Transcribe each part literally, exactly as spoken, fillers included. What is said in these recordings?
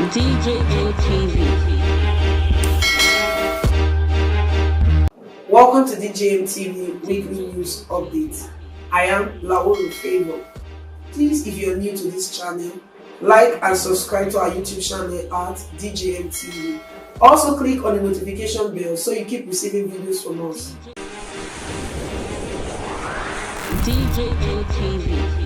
D J M T V. Welcome to D J M T V Weekly News Update. I am Lawolu Favor. Please, if you're new to this channel, like and subscribe to our YouTube channel at D J M T V. Also, click on the notification bell so you keep receiving videos from us. D J M T V.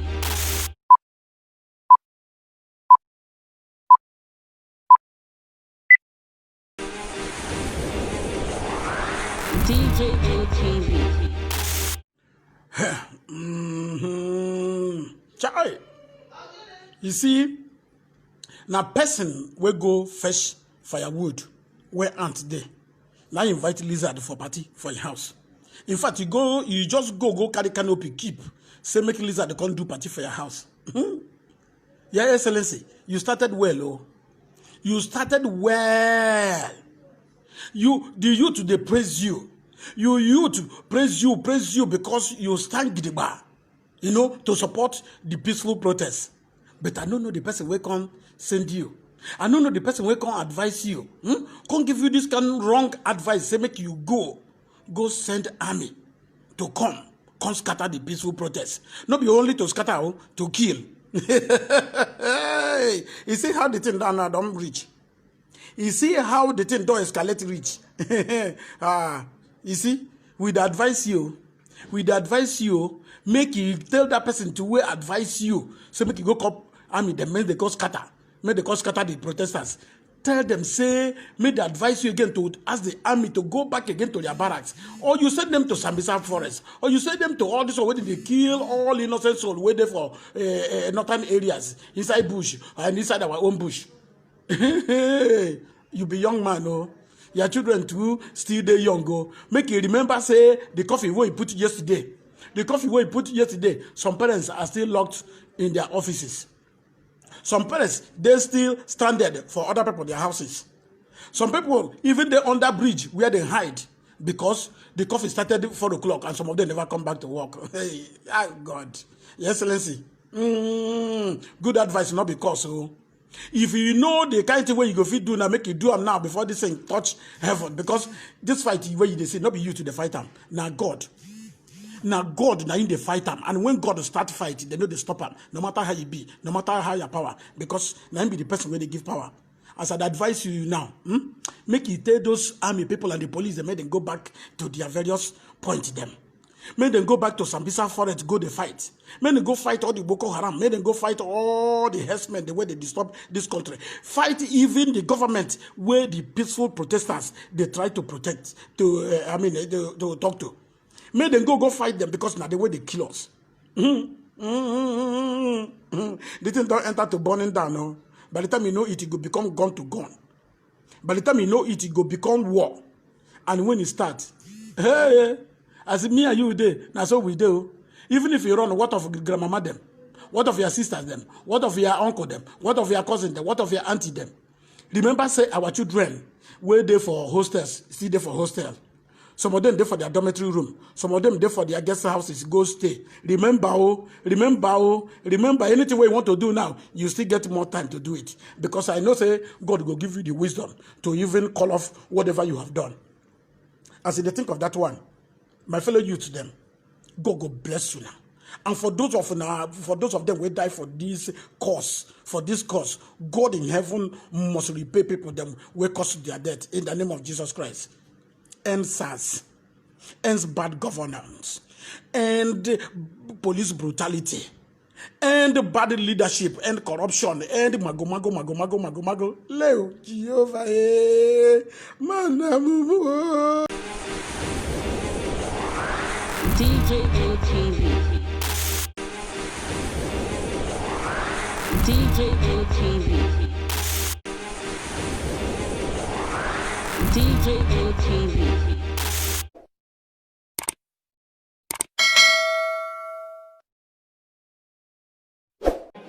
D J M T V. Mm-hmm. Chai. You see, na person wey go fetch firewood where ant dey, na invite lizard for party for your house. In fact, you go, you just go, go carry canopy keep, say make lizard come do party for your house. Your Excellency, you started well, oh. You started well. You, the youth, they praise you. You youth praise you, praise you because you stand gidigba, you know, to support the peaceful protest. But I don't know the person wey come send you. I don't know the person wey come advise you. Hmm? Come give you this kind wrong advice, say make you go, go send army to come, come scatter the peaceful protest. No be only to scatter, oh, to kill. Hey, you see how the thing down now don reach. You see how the thing don escalate reach. Ah, you see, we dey advise you, we dey advise you, make you tell that person to wey advise you, say make you go call army dem, make they go scatter, make they go scatter the protesters. Tell them say make they advise you again to ask the army to go back again to their barracks, or you send them to Sambisa forest, or you send them to all this one wey dey kill all innocent soul wey dey for, eh, eh, northern areas, inside bush and inside our own bush. You be young man, oh. Your children too still dey young, oh. Make you remember say the coffee wey you put yesterday, the coffee wey you put yesterday, some parents are still locked in their offices. Some parents, they still stranded for other people their houses. Some people even dey under bridge where they hide because the coffee started four o'clock and some of them never come back to work. Hey, ah, God, Your Excellency, mm, good advice, not because, oh. If you know the kind thing wey you go fit do now, make you do am now before this thing touch heaven. Because this fight wey you dey see, no be you to dey fight am. Na God. Na God, na him dey fight am. And when God start fight, they no dey stop am. No matter how you be, no matter how your power, because na him be the person wey dey give power. As I dey advise you now, hmm, make you tell those army people and the police, dem make dem go back to their various point dem. Make dem go back to Sambisa forest, go dey fight. Make dem go fight all the Boko Haram. Make dem go fight all the herdsmen, the way they disturb this country. Fight even the government where the peaceful protesters they try to protect, to, uh, I mean, uh, to, to talk to. Make dem go, go fight them because now the way they kill us. Mm-hmm. Mm-hmm. The thing don't enter to burning down, no. By the time you know it, it go become gun to gun. By the time you know it, it go become war. And when it start, hey, as me and you dey, na so we dey, oh. Even if you run, what of grandmama them? What of your sisters them? What of your uncle them? What of your cousin them? What of your auntie them? Remember say our children wey dey for hostels still dey for hostel. Some of them dey for their dormitory room. Some of them dey for their guest houses, go stay. Remember, oh, remember, oh, remember, anything wey you want to do now, you still get more time to do it. Because I know say God go give you the wisdom to even call off whatever you have done. As you dey think of that one, my fellow youth them, God go bless you now. And for those of now, for those of them wey die for this cause, for this cause, God in heaven must repay people them wey cause their death in the name of Jesus Christ. End SARS, end bad governance, end police brutality, end bad leadership, end corruption, end mago mago mago mago mago mago. Leo Jehovah, eh, manamumu. D J M T V. D J M T V. D J M T V.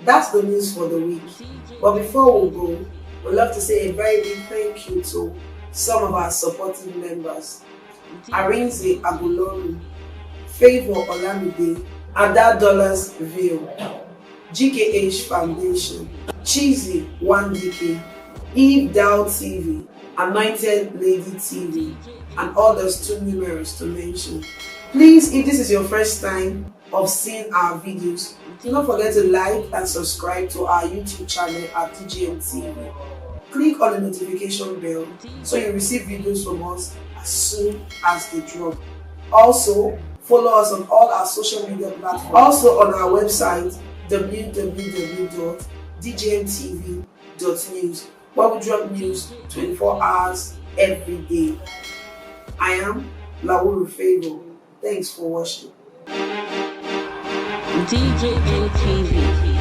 That's the news for the week. But before we go, we'd love to say a very big thank you to some of our supportive members. Arinze Agulonu, Favor Olamide, Ada Dollars View, G K H Foundation, Cheesy one D K, Eve Dow T V, Anointed Lady T V, and others too numerous to mention. Please, if this is your first time of seeing our videos, do not forget to like and subscribe to our YouTube channel at D J M T V. Click on the notification bell so you receive videos from us as soon as they drop. Also, follow us on all our social media platforms. Also on our website, W W W dot D J M T V dot news, where we drop news twenty-four hours every day. I am Lawuru Favor. Thanks for watching. D J M T V.